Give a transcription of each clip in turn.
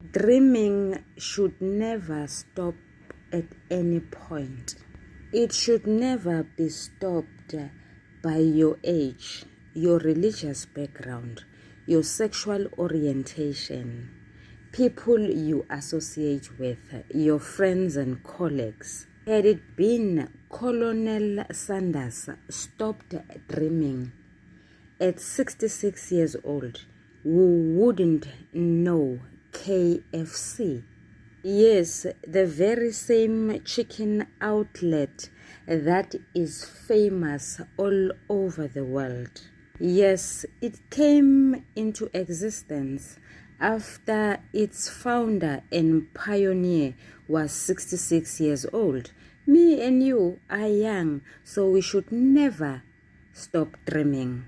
Dreaming should never stop at any point. It should never be stopped by your age, your religious background, your sexual orientation, people you associate with, your friends and colleagues. Had it been Colonel Sanders stopped dreaming at 66 years old, we wouldn't know KFC. Yes, the very same chicken outlet that is famous all over the world. Yes, it came into existence after its founder and pioneer was 66 years old. Me and you are young, so we should never stop dreaming.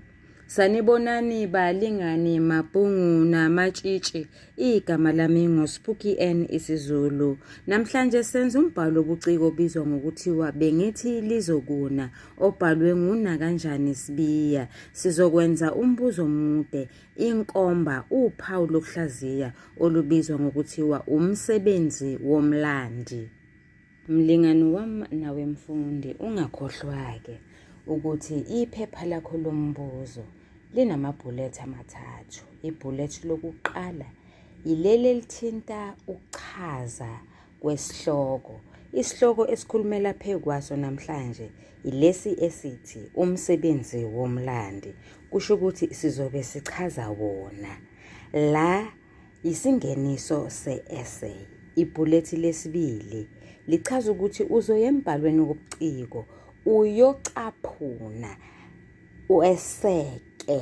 Sanibonani balingani mabhungu namatshitshi igama lami nguSpooky N isiZulu. Namhlanje senza umbhalo obuciko obizwa ngokuthiwa bengithi lizokuna obhalwe nguNakanjani Sibiya. Sizokwenza umbuzo omude, inkomba, uphawu lokuhlaziya olubizwa ngokuthiwa umsebenzi womlandi. Mlingani wami nawe mfundi ungakhohlwa-ke ukuthi iphepha lakho lombuzo linamabhulethi amathathu. Ibhulethi lokuqala yileli elithinta ukuchaza kwesihloko. Isihloko esikhulumela phezu kwaso namhlanje yilesi esithi umsebenzi womlandi. Kusho ukuthi sizobe sichaza wona. La Yisingeniso se-essay. Ibhulethi lesibili lichaza ukuthi uzoya embhalweni wobuciko uyocaphuna weseke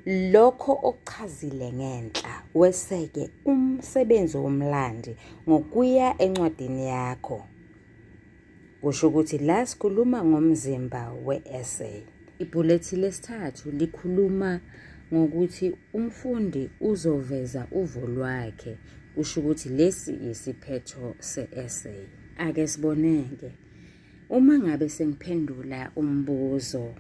lokho okuchazile ngenhla weseke umsebenzi womlandi ngokuya encwadini yakho. Kusho ukuthi la sikhuluma ngomzimba we-essay. Ibhulethi lesithathu likhuluma ngokuthi umfundi uzoveza uvo lwakhe. Kusho ukuthi lesi yisiphetho se-essay. Ake sibone-ke uma ngabe sengiphendula umbuzo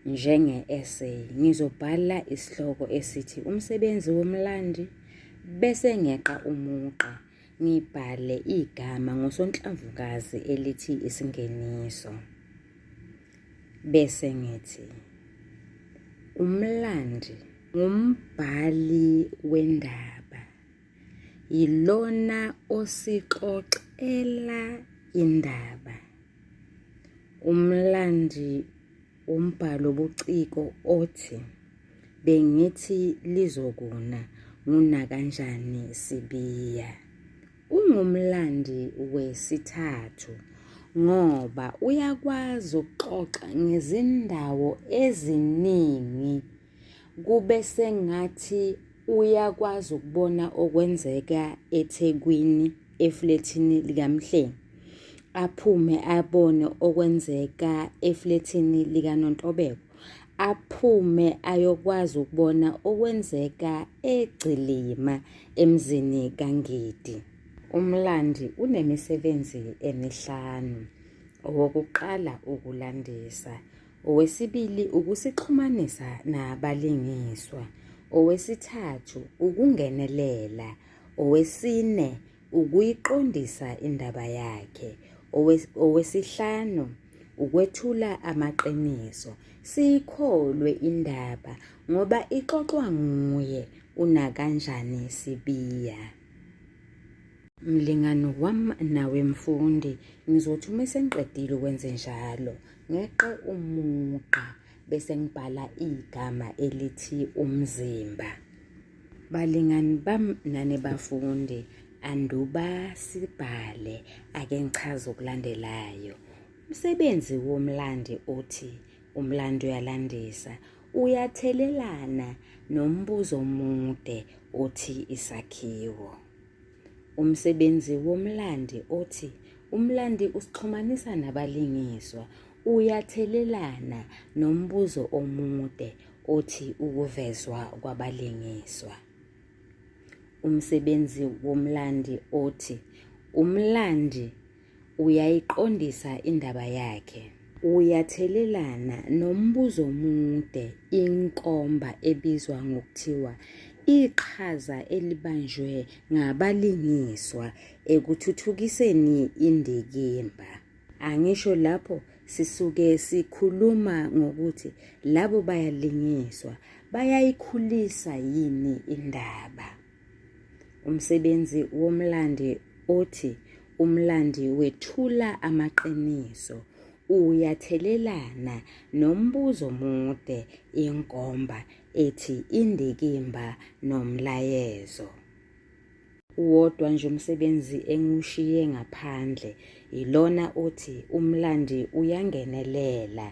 njenge-essay ngizobhala isihloko esithi umsebenzi womlandi bese ngeqa umugqa Ngibhale igama ngosonhlamvukazi elithi isingeniso. Bese ngithi umlandi ngumbhali wendaba. Yilona osixoxela indaba. Umlandi Umbhalobuciko othi Bengithi Lizokuna nguNakanjani Sibiya. Ungumlandi wesithathu ngoba uyakwazi ukuxoxa ngezindawo eziningi kube sengathi uyakwazi ukubona okwenzeka eThekwini eflethini likaMhlengi aphume abone okwenzeka eflethini likaNontobeko aphume ayokwazi ukubona okwenzeka eGcilima emzini kaNgidi. Umlandi unemisebenzi emihlanu. Owokuqala ukulandisa, Owesibili ukusixhumanisa nabalingiswa. Owesithathu ukungenelela. Owesine ukuyiqondisa indaba yakhe. Owesihlanu ukwethula amaqiniso. Siyikholwe indaba ngoba ixoxwa nguye uNakanjani Sibiya. Mlingani wami nawe mfundi, ngizothi uma sengiqedile ukwenze njalo, ngeqe umugqa bese ngibhala igama elithi umzimba. Balingani bami nani bafundi, anduba sibhale ake ngichaze okulandelayo. Umsebenzi womlandi uthi umlandi uyalandisa, uyathelelana nombuzo omude othi isakhiwo. Umsebenzi womlandi othi umlandi usixhumanisa nabalingiswa uyathelelana nombuzo omude othi ukuvezwa kwabalingiswa. Umsebenzi womlandi othi umlandi uyayiqondisa indaba yakhe. Uyathelelana nombuzo omude inkomba ebizwa ngokuthiwa iqhaza elibanjwe ngabalingiswa ekuthuthukiseni indikimba. Angisho lapho sisuke sikhuluma ngokuthi labo bayalingiswa bayayikhulisa yini indaba. Umsebenzi womlandi othi umlandi wethula amaqiniso uyathelelana nombuzo mude inkomba ethi indikimba nomlayezo. Uwodwa nje umsebenzi engiwushiye ngaphandle yilona othi umlandi uyangenelela.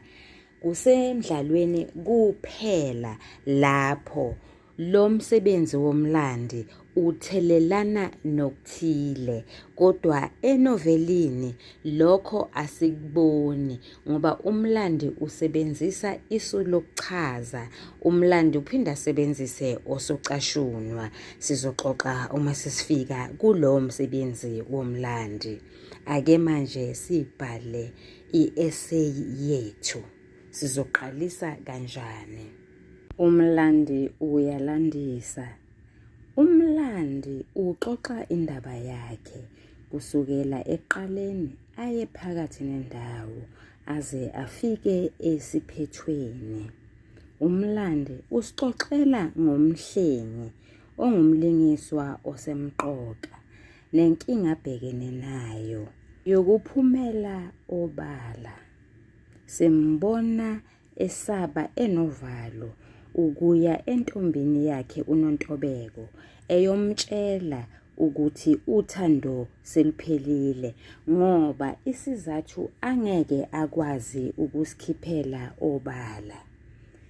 Kusemdlalweni kuphela lapho Lo msebenzi womlandi uthelelana nokuthile kodwa enovelini lokho asikuboni ngoba umlandi usebenzisa isu lokuchaza. Umlandi uphinde asebenzise osocashunwa. Sizoxoxa uma sesifika kulowo msebenzi womlandi. Ake manje sibhale i-essay yethu. Sizoqalisa kanjani? Umlandi uyalandisa. Umlandi uxoxa indaba yakhe kusukela ekuqaleni aye phakathi nendawo aze afike esiphethweni. Umlandi usixoxela ngoMhlengi ongumlingiswa osemqoka nenkinga abhekene nayo yokuphumela obala. Simbona esaba enovalo ukuya entombini yakhe uNontobeko eyomtshela ukuthi uthando seluphelile ngoba isizathu angeke akwazi ukusikhiphela obala.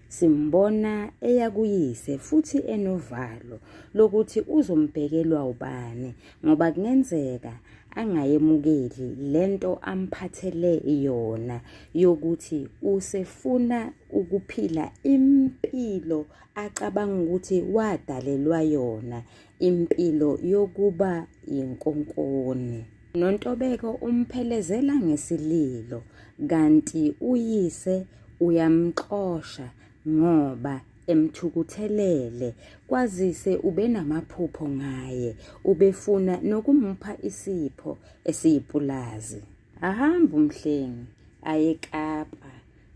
Simbona eya kuyise futhi enovalo lokuthi uzombhekelwa ubani ngoba kungenzeka angayemukeli lento amphathele yona yokuthi usefuna ukuphila impilo acabanga ukuthi wadalelwa yona impilo yokuba yinkonkoni. Nontobeko umphelezela ngesililo kanti uyise uyamxosha ngoba emthukuthelele kwazise ubenamaphupho ngaye ubefuna nokumupha isipho esiyipulazi. Ahambe uMhlengi aye eKapa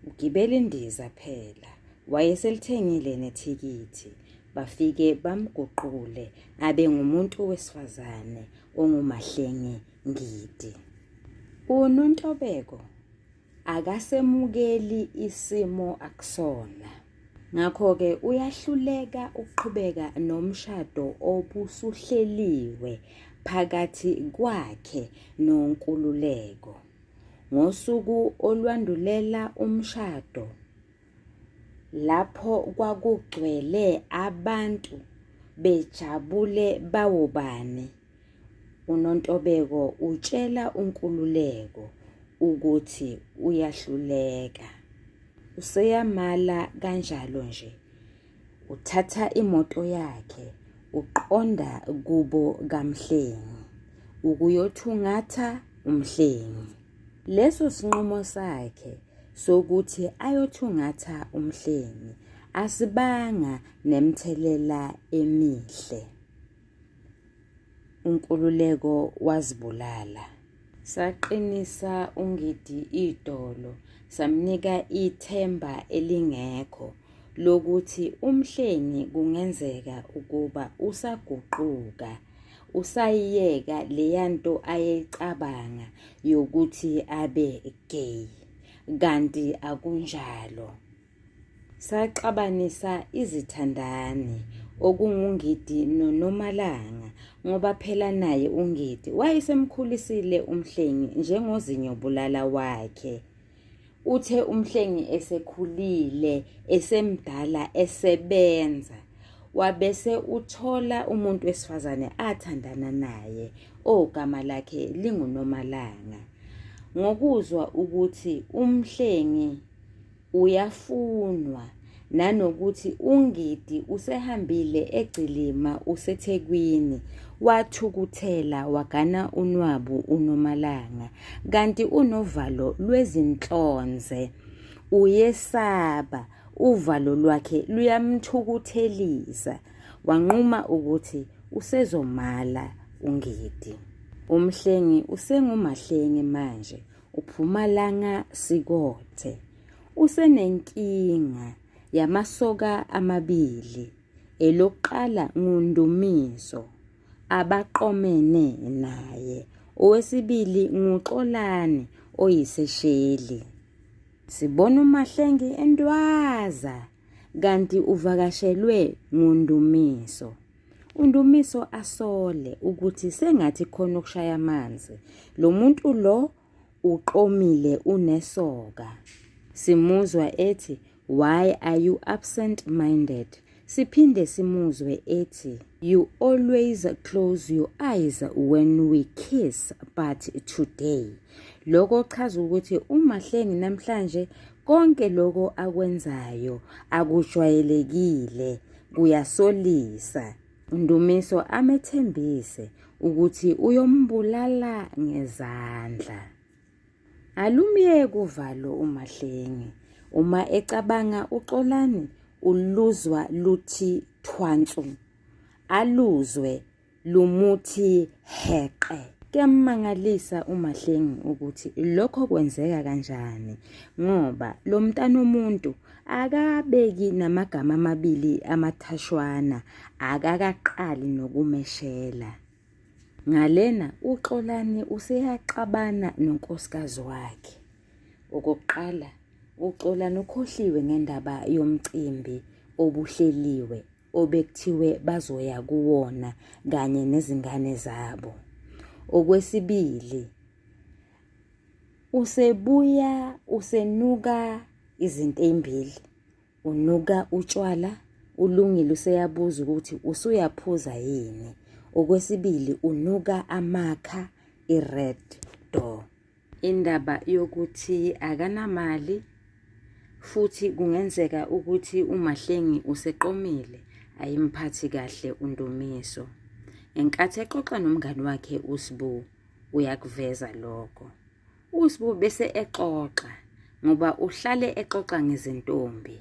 ugibela indiza phela wayeselithengile nethikithi bafike bamguqule abe ngumuntu wesifazane onguMahlengi Ngidi. UNontobeko akasemukeli isimo akusona. Ngakho-ke uyahluleka ukuqhubeka nomshado obusuhleliwe phakathi kwakhe noNkululeko. Ngosuku olwandulela umshado, lapho kwakugcwele abantu bejabule bawobani, UNontobeko utshela uNkululeko ukuthi uyahluleka. Useyamala kanjalo nje. Uthatha imoto yakhe uqonda kubo kaMhlengi ukuyothungatha uMhlengi. Leso sinqumo sakhe sokuthi ayothungatha uMhlengi asibanga nemithelela emihle. UNkululeko wazibulala. Saqinisa uNgidi idolo samnika ithemba elingekho lokuthi uMhlengi kungenzeka ukuba usaguquka, usayiyeka leya nto ayeyicabanga yokuthi abe gay, kanti akunjalo. Saxabanisa izithandani okunguNgidi noNomalanga ngoba phela naye uNgidi wayesemkhulisile uMhlengi njengozinyobulala wakhe. Uthe uMhlengi esekhulile esemdala esebenza wabese uthola umuntu wesifazane athandana naye ogama lakhe linguNomalanga. Ngokuzwa ukuthi uMhlengi uyafunwa nanokuthi uNgidi usehambile eGcilima useThekwini wathukuthela wagana unwabu uNomalanga kanti unovalo lwezinhlonze uyesaba uvalo lwakhe luyamthukuthelisa. Wanquma ukuthi usezomala uNgidi. UMhlengi usenguMahlengi manje, uphuma langa sikothe. Usenenkinga yamasoka amabili. Elokuqala nguNdumiso abaqomene naye. Owesibili nguXolani oyisesheli. Sibona uMahlengi entwaza kanti uvakashelwe nguNdumiso. UNdumiso asole ukuthi sengathi khona okushaya amanzi. Lo muntu lo uqomile unesoka. Simuzwa ethi why are you absent minded? Siphinde simuzwe ethi you always close your eyes when we kiss but today. Lokho kuchaza ukuthi uMahlengi namhlanje konke lokho akwenzayo akujwayelekile kuyasolisa. UNdumiso amethembise ukuthi uyombulala ngezandla. Alumyeki uvalo uMahlengi. Uma ecabanga uXolani uluzwa luthi thwansu. Aluzwe lumuthi heqe. Kuyammangalisa uMahlengi ukuthi lokho kwenzeka kanjani ngoba lo mntanomuntu akabeki namagama amabili amathashwana akakaqali nokumeshela. Ngalena uXolani useyaxabana nonkosikazi wakhe. Okokuqala, uXolani ukhohliwe ngendaba yomcimbi obuhleliwe obekuthiwe bazoya kuwona kanye nezingane zabo. Okwesibili, usebuya usenuka izinto ezimbili. Unuka utshwala, uLungile useyabuza ukuthi usuyaphuza yini. Okwesibili unuka amakha i-red door. Indaba yokuthi akanamali futhi kungenzeka ukuthi uMahlengi useqomile ayimphathi kahle uNdumiso. Ngenkathi exoxa nomngani wakhe uSbu uyakuveza lokho. USbu bese exoxa ngoba uhlale exoxa ngezintombi.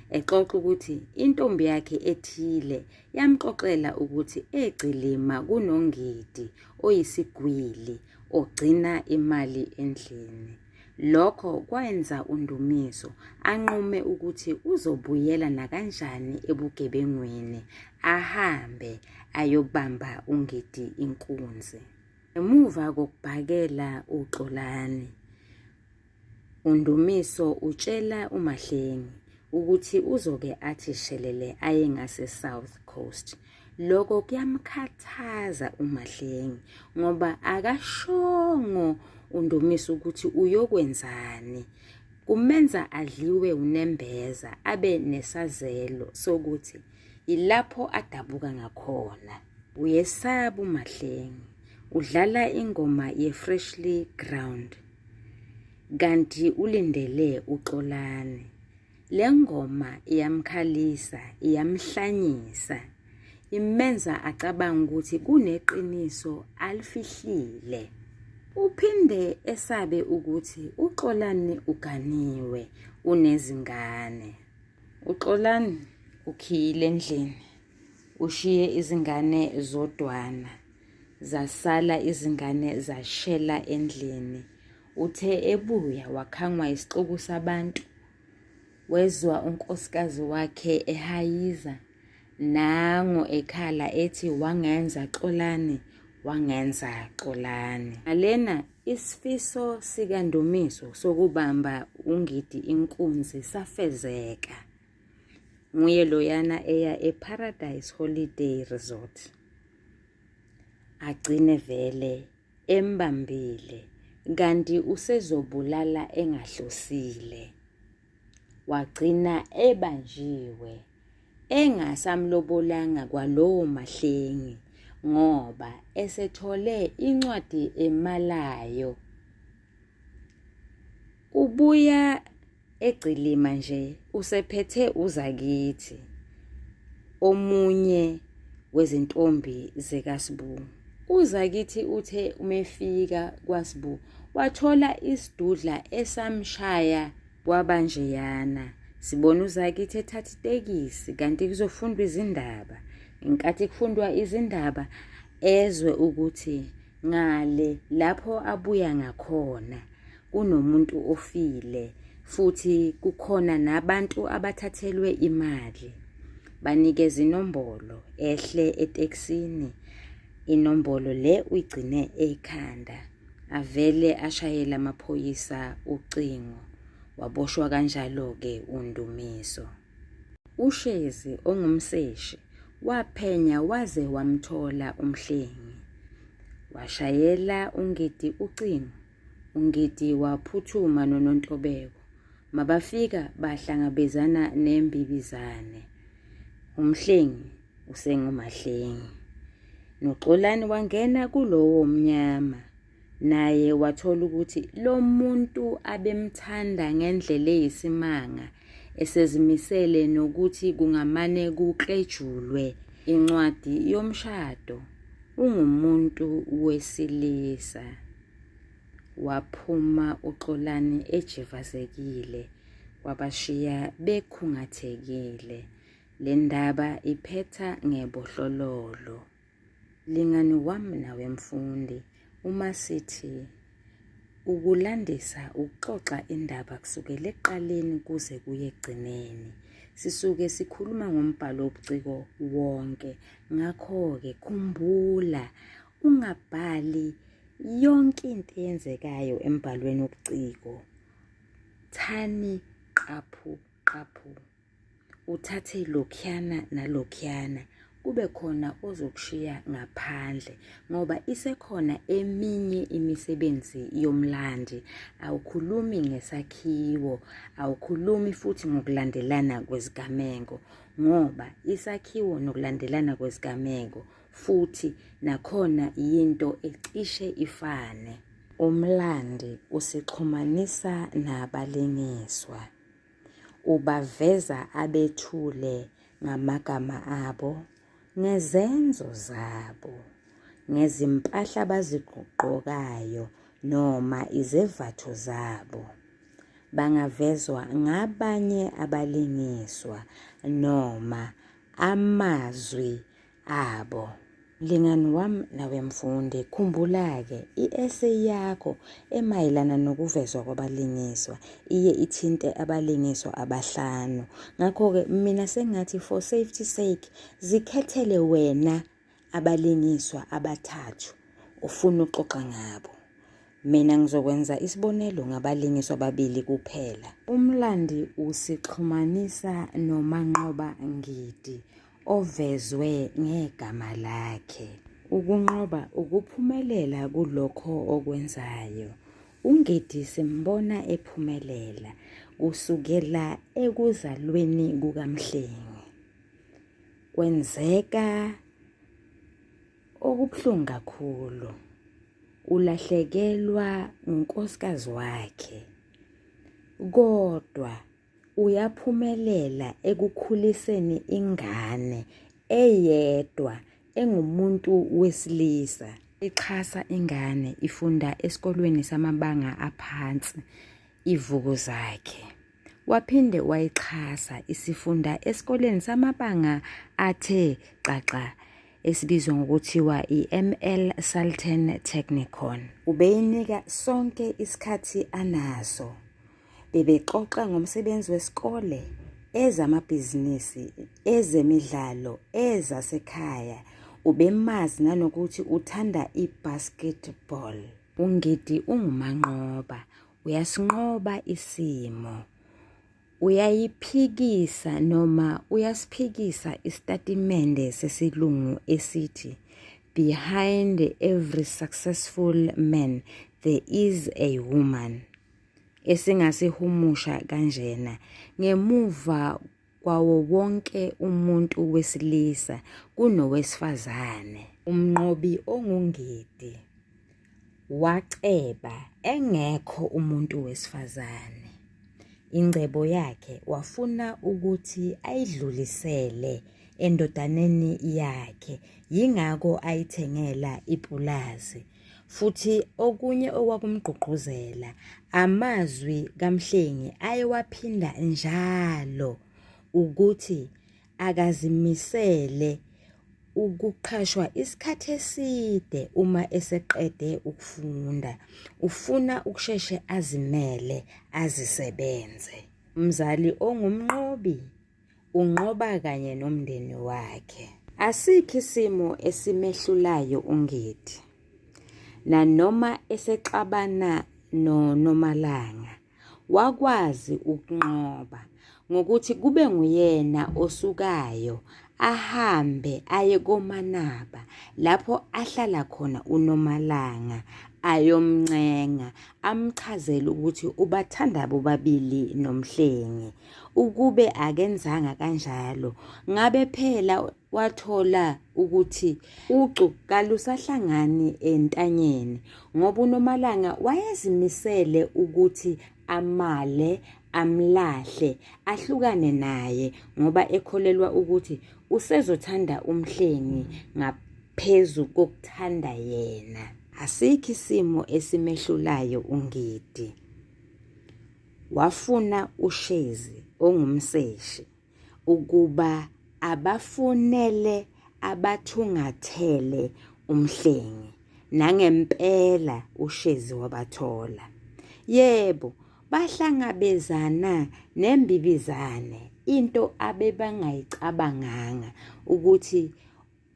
Exoxa ukuthi intombi yakhe ethile yamxoxela ukuthi eGcilima kunoNgidi oyisigwili ogcina imali endlini. Lokho kwenza uNdumiso anqume ukuthi uzobuyela nakanjani ebugebengwini ahambe ayobamba uNgidi inkunzi. Ngemuva kokubhakela uXolani, uNdumiso utshela uMahlengi ukuthi uzoke athi shelele aye ngase-South Coast. Lokho kuyamkhathaza uMahlengi ngoba akashongo uNdumiso ukuthi uyokwenzani. Kumenza adliwe unembeza abe nesazelo sokuthi Yilapho adabuka ngakhona. Uyesaba uMahlengi. Udlala ingoma ye-Freshly Ground kanti ulindele uXolani. Le ngoma iyamkhalisa, iyamhlanyisa, imenza acabange ukuthi kuneqiniso alifihlile. Uphinde esabe ukuthi uXolani uganiwe, unezingane. UXolani ukhiyile endlini, ushiye izingane zodwana. Zasala izingane zashela endlini. Uthe ebuya wakhangwa isixuku sabantu. Wezwa unkosikazi wakhe ehayiza. Nango ekhala ethi wangenza Xolani, wangenza Xolani. Ngalena Isifiso sikaNdumiso sokubamba uNgidi inkunzi safezeka. Nguye loyana eya eParadise Holiday Resort. Agcine vele embambile kanti usezobulala engahlosile. Wagcina ebanjiwe engasamlobolanga kwalowo Mahlengi ngoba esethole incwadi emalayo. Ubuya egcilima nje usephethe uZakithi omunye wezintombi zikaSbu. UZakithi uthe umefika kwaSbu wathola isidudla esamshaya kwabanjeyana. Sibona uZakithi ethatha itekisi kanti kuzofundwa izindaba. Ngenkathi kufundwa izindaba ezwe ukuthi ngale lapho abuya ngakhona kunomuntu ofile futhi kukhona nabantu abathathelwe imali. Banikeza inombolo ehle etekisini. Inombolo le uyigcine ekhanda. Avele ashayele amaphoyisa ucingo. Waboshwa kanjalo-ke uNdumiso. UShezi ongumseshi waphenya waze wamthola uMhlengi. Washayela uNgidi ucingo. UNgidi waphuthuma noNontobeko. Mabafika bahlangabezana nembibizane. UMhlengi usenguMahlengi. NoXolani wangena kulowo mnyama. Naye wathola ukuthi lo muntu abemthanda ngendlela eyisimanga esezimisele nokuthi kungamane kuklejulwe incwadi yomshado ungumuntu wesilisa. Waphuma uXolani ejivazekile wabashiya bekhungathekile. Le ndaba iphetha ngebohlololo. Mlingani wami nawe mfundi, uma sithi ukulandisa ukuxoxa indaba kusukela ekuqaleni kuze kuye ekugcineni, sisuke sikhuluma ngombhalo wobuciko wonke. Ngakho-ke khumbula ungabhali yonke into eyenzekayo embhalweni wobuciko. Thani qaphu qaphu. Uthathe lokhuyana nalokhuyana kube khona ozokushiya ngaphandle ngoba isekhona eminye imisebenzi yomlandi. Awukhulumi ngesakhiwo, awukhulumi futhi ngokulandelana kwezigameko ngoba isakhiwo nokulandelana kwezigameko futhi nakhona yinto ecishe ifane. Umlandi usixhumanisa nabalingiswa. Ubaveza abethule ngamagama abo, ngezenzo zabo, ngezimpahla abazigqokayo noma izevatho zabo. Bangavezwa ngabanye abalingiswa noma amazwi abo. Mlingani wami nawe mfundi, khumbula-ke i-essay yakho emayelana nokuvezwa kwabalingiswa iye ithinte abalingiswa abahlanu. Ngakho-ke mina sengathi for safety sake zikhethele wena abalingiswa abathathu ofuna uxoxa ngabo. Mina ngizokwenza isibonelo ngabalingiswa ababili kuphela. Umlandi usixhumanisa noManqoba Ngidi ovezwe ngegama lakhe. Ukunqoba ukuphumelela kulokho okwenzayo. UNgidi simbona ephumelela kusukela ekuzalweni kukaMhlengi. Kwenzeka okubuhlungu kakhulu. Ulahlekelwa ngunkosikazi wakhe. Kodwa Uyaphumelela ekukhuliseni ingane eyedwa engumuntu wesilisa. Ixhasa ingane ifunda esikolweni samabanga aphansi iVukuzakhe. Waphinde wayixhasa isifunda esikoleni samabanga athe xaxa esibizwa ngokuthiwa i-ML Sultan Technikon. Ubeyinika sonke isikhathi anaso. Bebexoxa ngomsebenzi wesikole, ezamabhizinisi, ezemidlalo, ezasekhaya. Ubemazi nanokuthi uthanda i-basketball. UNgidi ungumanqoba, uyasinqoba isimo. Uyayiphikisa noma uyasiphikisa isitatimende sesilungu esithi behind every successful man there is a woman. Esingasihumusha kanjena, ngemuva kwawo wonke umuntu wesilisa kunowesifazane. Umnqobi onguNgidi waceba engekho umuntu wesifazane. Ingcebo yakhe wafuna ukuthi ayidlulisele endodaneni yakhe, yingakho ayithengela ipulazi. Futhi okunye okwakumgqugquzela amazwi kaMhlengi ayewaphinda njalo ukuthi akazimisele ukuqhashwa isikhathi eside uma eseqede ukufunda. Ufuna ukusheshe azimele, azisebenze. Umzali ongumnqobi unqoba kanye nomndeni wakhe. Asikho isimo esimehlulayo uNgidi. Nanoma esexabana noNomalanga, wakwazi ukunqoba ngokuthi kube nguyena osukayo ahambe aye koManaba lapho ahlala khona uNomalanga ayomncenga amchazele ukuthi ubathanda bobabili noMhlengi. Ukube akenzanga kanjalo ngabe phela wathola ukuthi ucu kalusahlangani entanyeni ngoba uNomalanga wayezimisele ukuthi amale amlahle ahlukane naye ngoba ekholelwa ukuthi usezothanda uMhlengi ngaphezu kokuthanda yena. Asikho isimo esimehlulayo uNgidi. Wafuna uShezi ongumseshi ukuba abafunele abathungathele uMhlengi. Nangempela uShezi wabathola. Yebo, bahlangabezana nembibizane, into abebangayicabanganga ukuthi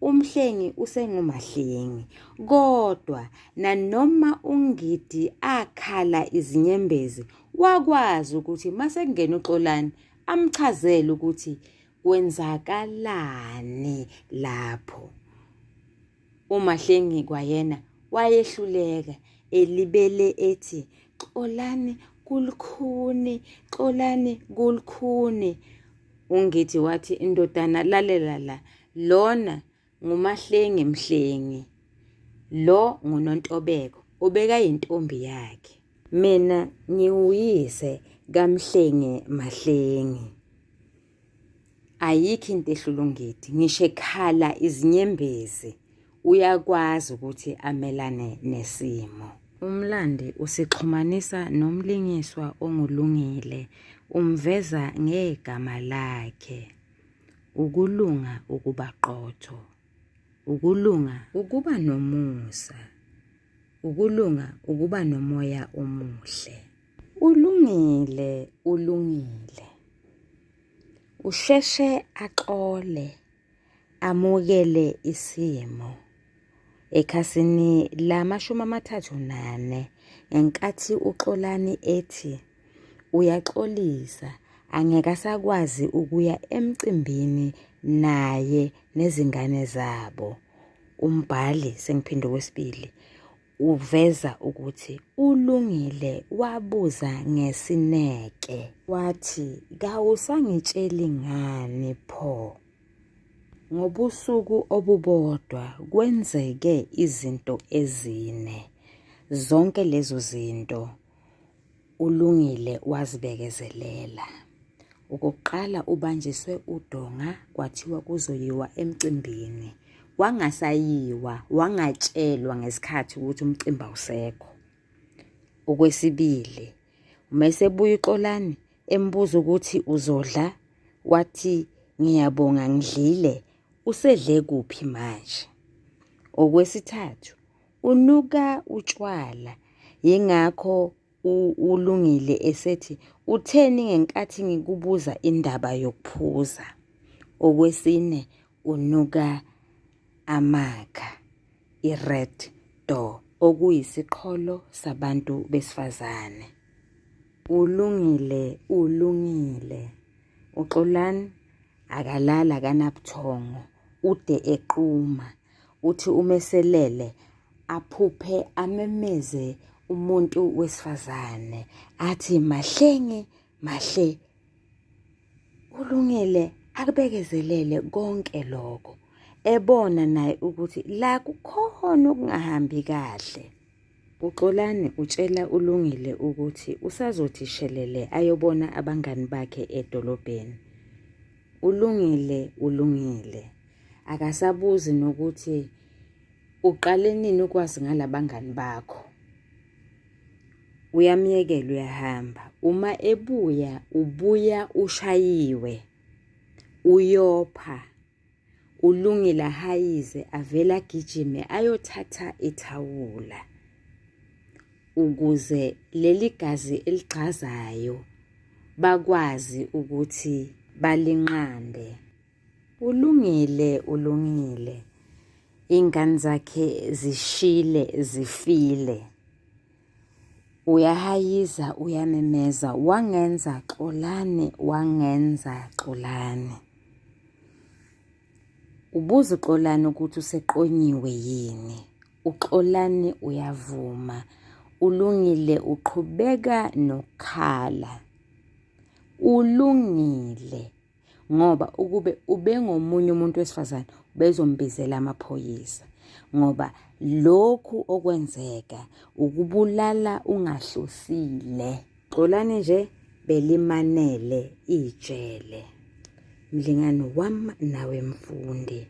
UMhlengi usenguMahlengi kodwa nanoma uNgidi akhala izinyembezi wakwazi ukuthi masekungena uXolani amchazele ukuthi kwenzakalani lapho. UMahlengi kwayena wayehluleka elibele ethi Xolani kulukhuni, Xolani kulukhuni. UNgidi wathi, Ndodana lalela la, lona nguMahlengi Mhlengi, lo nguNontobeko obekayintombi yakhe. Mina ngiwuyise kaMhlengi Mahlengi. Ayikho into ehlula uNgidi, ngisho ekhala izinyembezi uyakwazi ukuthi amelane nesimo. Umlandi usixhumanisa nomlingiswa onguLungile, umveza ngegama lakhe. Ukulunga ukuba qotho. Ukulunga ukuba nomusa. Ukulunga ukuba nomoya omuhle. Ulungile, ulungile. Usheshe axole, amukele isimo. Ekhasini lama-34 ngenkathi uXolani ethi uyaxolisa angeke asakwazi ukuya emcimbini naye nezingane zabo. Umbhali sengiphinde okwesibili Uveza ukuthi uLungile wabuza ngesineke wathi, Kawusangitsheli ngani pho? Ngobusuku obubodwa kwenzeke izinto ezine. Zonke lezo zinto uLungile wazibekezelela. Okokuqala ubanjiswe udonga kwathiwa kuzoyiwa emcimbini. Wangasayiwa, wangatshelwa ngesikhathi ukuthi umcimbi awusekho. Okwesibili, uma esebuya uXolani embuza ukuthi uzodla, wathi ngiyabonga ngidlile, usedle kuphi manje? Okwesithathu, unuka utshwala yingakho uLungile esethi utheni ngenkathi ngikubuza indaba yokuphuza. Okwesine unuka amakha i-red door okuyisiqholo sabantu besifazane. Ulungile ulungile uXolani akalali akanabuthongo ude equma Uthi uma eselele aphuphe amemeze umuntu wesifazane athi Mahlengi mahle ulungile akubekezelele konke lokho ebona naye ukuthi la kukhona okungahambi kahle. UXolani utshela uLungile ukuthi usazothi shelele ayobona abangani bakhe edolobheni. Ulungile ulungile. Akasabuzi nokuthi uqale nini ukwazi ngalabangani bakho. Uyamyekela uyahamba. Uma ebuya ubuya ushayiwe. Uyopha. Ulungile ahayize avele agijime ayothatha ithawula ukuze leli gazi eligxazayo bakwazi ukuthi balinqande. Ulungile ulungile ingane zakhe zishile zifile. Uyahayiza uyamemeza wangenza Xolani wangenza Xolani. Ubuza uXolani ukuthi useqonyiwe yini. UXolani uyavuma. Ulungile uqhubeka nokukhala. Ulungile ngoba ukube ubengomunye umuntu wesifazane ubezombizela amaphoyisa ngoba lokhu okwenzeka ukubulala ungahlosile. Xolani nje belimanele ijele. Mlingani wami nawe mfundi,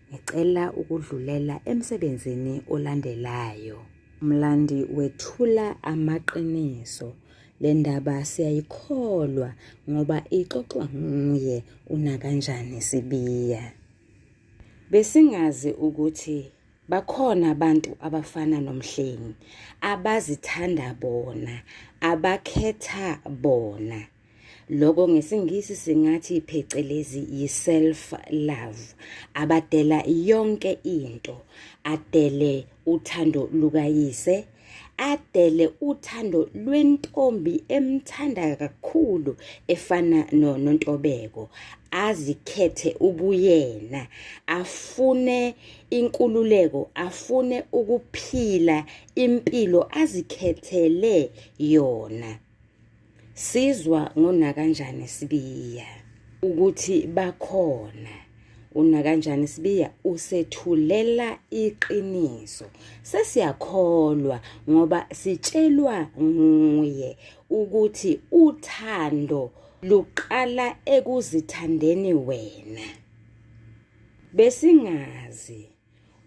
ngicela ukudlulela emsebenzini olandelayo. Mlandi wethula amaqiniso. Le ndaba siyayikholwa ngoba ixoxwa nguye uNakanjani Sibiya. Besingazi ukuthi bakhona abantu abafana noMhlengi abazithanda bona, abakhetha bona. Loko ngesiNgisi singathi phecelezi yi-self love. Abadela yonke into, adele uthando lukayise, adele uthando lwentombi emthanda kakhulu efana noNontobeko azikhethe ubuyena afune inkululeko afune ukuphila impilo azikhethele yona Sizwa ngoNakanjani Sibiya ukuthi bakhona. UNakanjani Sibiya usethulela iqiniso. Sesiyakholwa ngoba sitshelwa nguye ukuthi uthando luqala ekuzithandeni wena. Besingazi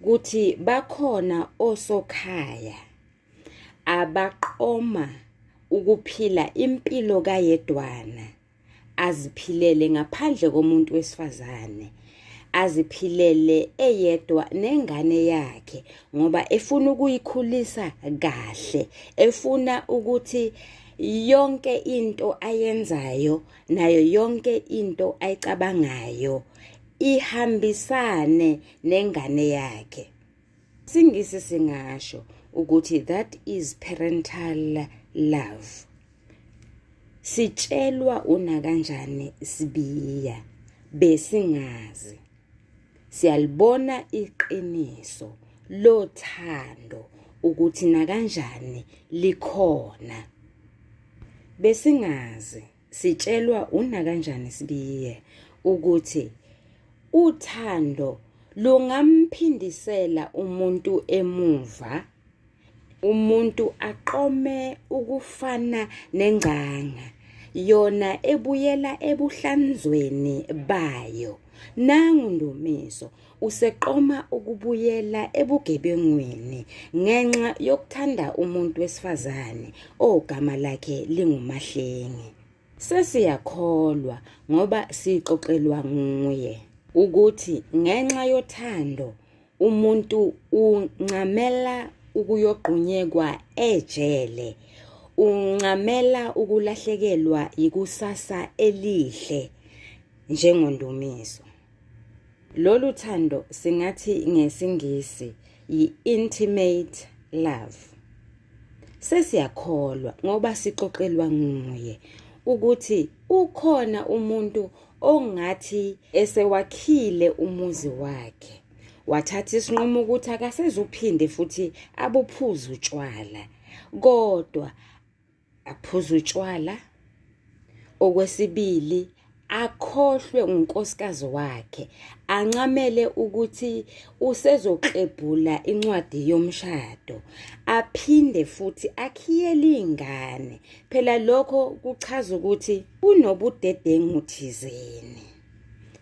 ukuthi bakhona osokhaya abaqoma ukuphila impilo kayedwana aziphilele ngaphandle komuntu wesifazane aziphilele eyedwa nengane yakhe ngoba efuna ukuyikhulisa kahle efuna ukuthi yonke into ayenzayo nayo yonke into ayicabangayo ihambisane nengane yakhe. Singisi singasho ukuthi that is parental love. Sitshelwa una kanjani Sibiya besingazi. Siyalibona iqiniso lothando ukuthi nakanjani likhona. Besingazi sitshelwa una kanjani Sibiye ukuthi Uthando lungamphindisela umuntu emuva, umuntu aqome ukufana nengcanga, yona ebuyela ebuhlanzweni bayo. Nangu Ndumiso useqoma ukubuyela ebugebengwini ngenxa yokuthanda umuntu wesifazane ogama lakhe linguMahlengi. Sesiyakholwa ngoba sixoxelwa nguye ukuthi ngenxa yothando umuntu uncamela ukuyogqunyekwa ejele, uncamela ukulahlekelwa yikusasa elihle njengoNdumiso. Lolu thando singathi ngesiNgisi yi-intimate love. Sesiyakholwa ngoba sixoxelwa nguye ukuthi ukhona umuntu ongathi esewakhile umuzi wakhe wathatha isinqumo ukuthi akasezuphinde futhi abuphuze utshwala kodwa aphuze utshwala okwesibili akhohlwe unkosikazi wakhe ancamele ukuthi usezoklebhula incwadi yomshado aphinde futhi akhiyele ingane phela lokho kuchaza ukuthi unobudedengu thizeni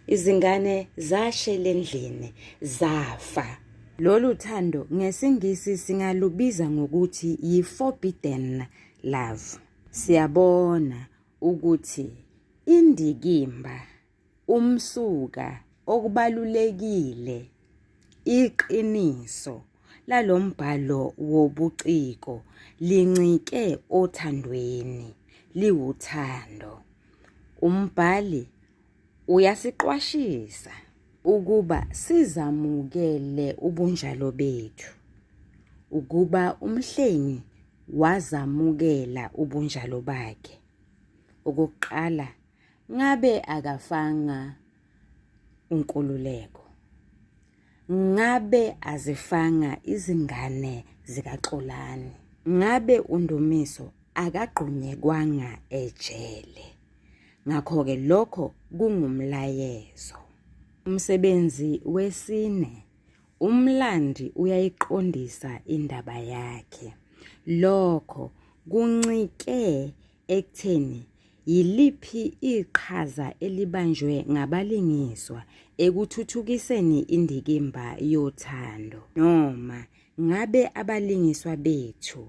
izingane zashela endlini zafa Lolu thando ngesiNgisi singalubiza ngokuthi yi-forbidden love. Siyabona ukuthi indikimba, umsuka Okubalulekile, iqiniso lalombhalo wobuciko lincike othandweni, liwuthando. Umbhali uyasiqwashisa ukuba sizamukele ubunjalo bethu, ukuba uMhlengi wazamukela ubunjalo bakhe. Okokuqala, ngabe akafanga uNkululeko? Ngabe azifanga izingane zikaXolani? Ngabe uNdumiso akagqunyekwanga ejele? Ngakho-ke lokho kungumlayezo. Umsebenzi wesine, umlandi uyayiqondisa indaba yakhe. Lokho kuncike ekutheni yiliphi iqhaza elibanjwe ngabalingiswa ekuthuthukiseni indikimba yothando noma ngabe abalingiswa bethu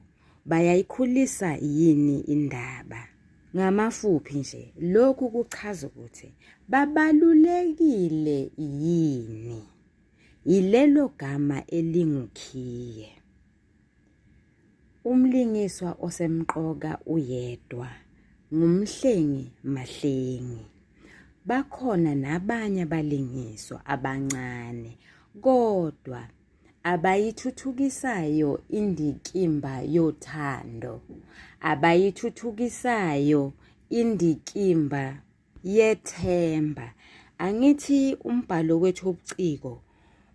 bayayikhulisa yini indaba. Ngamafuphi nje lokhu kuchaza ukuthi babalulekile yini. Yilelo gama elingukhiye. Umlingiswa osemqoka uyedwa nguMhlengi Mahlengi. Bakhona nabanye abalingiswa abancane kodwa abayithuthukisayo indikimba yothando, abayithuthukisayo indikimba yethemba. Angithi umbhalo wethu wobuciko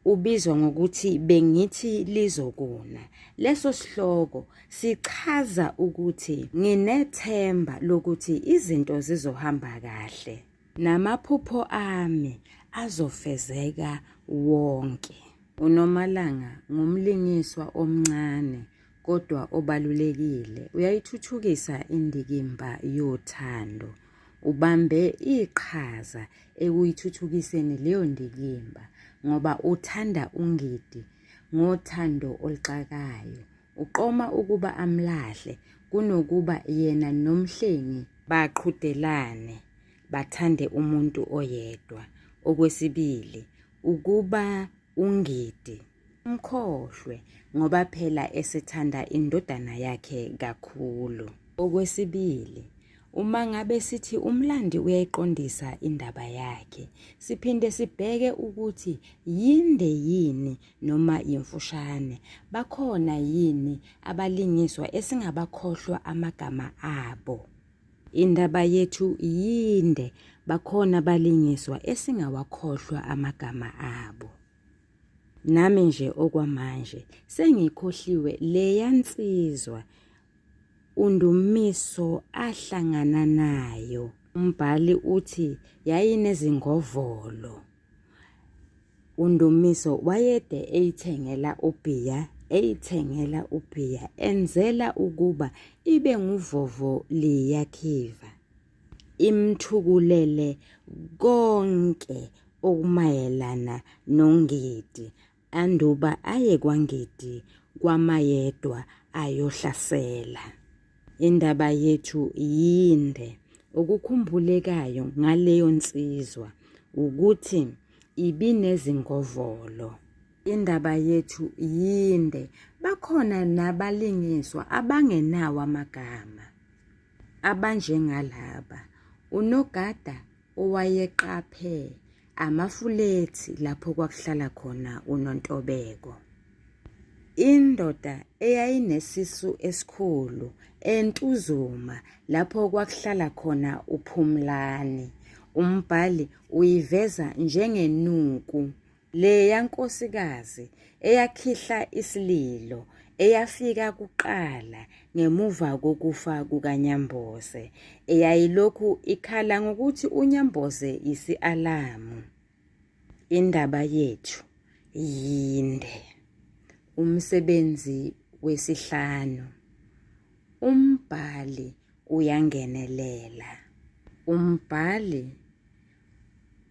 ubizwa ngokuthi bengithi lizokuna. Leso sihloko sichaza ukuthi nginethemba lokuthi izinto zizohamba kahle. Namaphupho ami azofezeka wonke. UNomalanga ngumlingiswa omncane kodwa obalulekile. Uyayithuthukisa indikimba yothando. Ubambe iqhaza ekuyithuthukiseni leyo ndikimba ngoba uthanda uNgidi ngothando oluxakayo. Uqoma ukuba amlahle kunokuba yena noMhlengi baqhudelane bathande umuntu oyedwa. Okwesibili, ukuba uNgidi Mkhohlwe ngoba phela esethanda indodana yakhe kakhulu. Okwesibili, uma ngabe sithi umlandi uyayiqondisa indaba yakhe, siphinde sibheke ukuthi yinde yini noma yimfushane, bakhona yini abalingiswa esingabakhohlwa amagama abo. Indaba yethu yinde, bakhona abalingiswa esingawakhohlwa amagama abo. Nami nje okwamanje sengikhohliwe leya nsizwa uNdumiso ahlangana nayo. Umbhali uthi yayinezingovolo. UNdumiso wayede eyithengela ubhiya, eyithengela ubhiya enzela ukuba ibe nguvovo liyakhiva. Imthukulele konke okumayelana noNgidi anduba aye kwaNgidi kwaMayedwa ayohlasela. Indaba yethu yinde, okukhumbulekayo ngaleyo nsizwa ukuthi ibinezingovolo. Indaba yethu yinde, bakhona nabalingiswa abangenawo amagama. Abanjengalaba, unogada owayeqaphe amafulethi lapho kwakuhlala khona uNontobeko. Indoda eyayinesisu esikhulu eNtuzuma lapho kwakuhlala khona uPhumlani. Umbhali uyiveza njengenuku Leya nkosikazi eyakhihla isililo eyafika kuqala ngemuva kokufa kukaNyambose, eyayilokhu ikhala ngokuthi uNyambose yisi-alamu. Indaba yethu yinde. Umsebenzi wesihlanu. Umbhali uyangenelela. Umbhali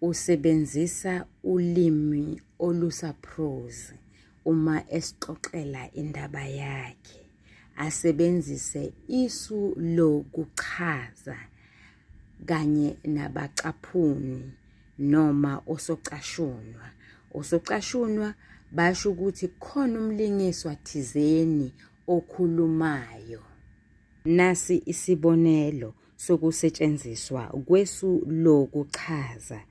Usebenzisa ulimi olusaphrozi uma esixoxela indaba yakhe, asebenzise isu lokuchaza kanye nabacaphuni noma osocashunwa. Osocashunwa basho ukuthi kukhona umlingiswa thizeni okhulumayo. Nasi isibonelo sokusetshenziswa kwesu lokuchaza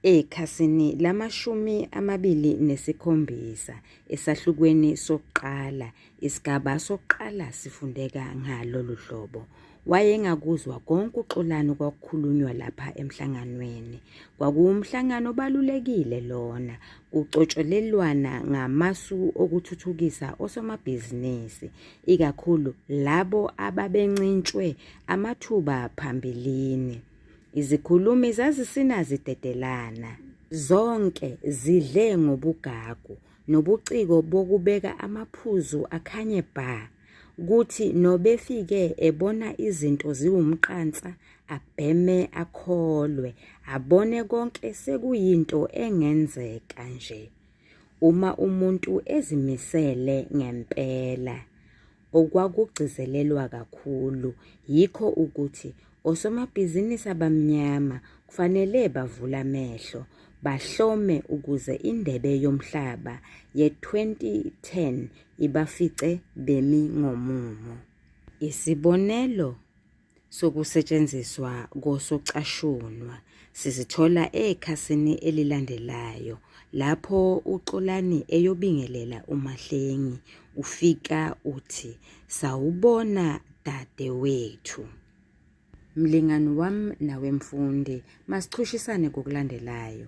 ekhasini lamashumi 27 esahlukweni sokuqala. Isigaba sokuqala sifundeka ngalolu hlobo. Wayengakuzwa konke uXolani okwakukhulunywa lapha emhlanganweni. Kwakuwumhlangano obalulekile lona, kucotsholelwana ngamasu okuthuthukisa osomabhizinisi, ikakhulu labo ababencintshwe amathuba phambilini. Izikhulumi zazisina zidedelana. Zonke zidle ngobugagu nobuciko bokubeka amaphuzu akhanye bha. Kuthi nobefike ebona izinto ziwumqansa abheme akholwe, abone konke sekuyinto engenzeka nje uma umuntu ezimisele ngempela. Okwakugcizelelwa kakhulu yikho ukuthi osomabhizinisi abamnyama kufanele bavule amehlo, bahlome ukuze iNdebe yoMhlaba ye-2010 ibafice bemi ngomumo. Isibonelo sokusetshenziswa kosocashunwa sisithola ekhasini elilandelayo lapho uXolani eyobingelela uMahlengi ufika uthi sawubona dadewethu. Mlingani wami nawe mfundi masichushisane kokulandelayo.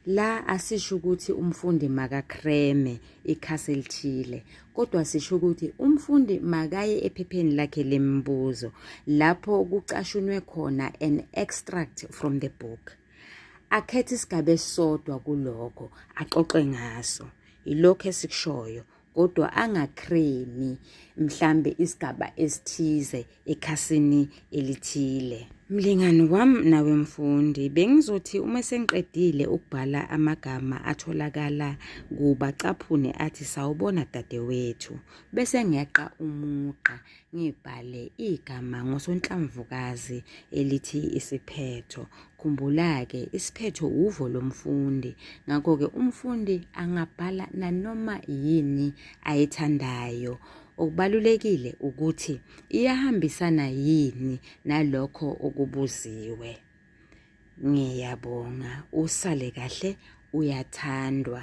La asisho ukuthi umfundi makakhreme ikhasi elithile, kodwa sisho ukuthi umfundi makaye ephepheni lakhe lemibuzo lapho kucashunwe khona an extract from the book. Akhethe isigaba esisodwa kulokho axoxe ngaso. Yilokho esikushoyo kodwa angakhremi mhlambe isigaba esithize ekhasini elithile. Mlingani wami nawe mfundi, bengizothi uma sengiqedile ukubhala amagama atholakala kubacaphune athi sawubona dadewethu, bese ngeqa umugqa ngibhale igama ngosonhlamvukazi elithi isiphetho. Khumbula-ke isiphetho uvo lomfundi, ngakho-ke umfundi angabhala nanoma yini ayithandayo. Okubalulekile ukuthi iyahambisana yini nalokho okubuziwe. Ngiyabonga, usale kahle, uyathandwa.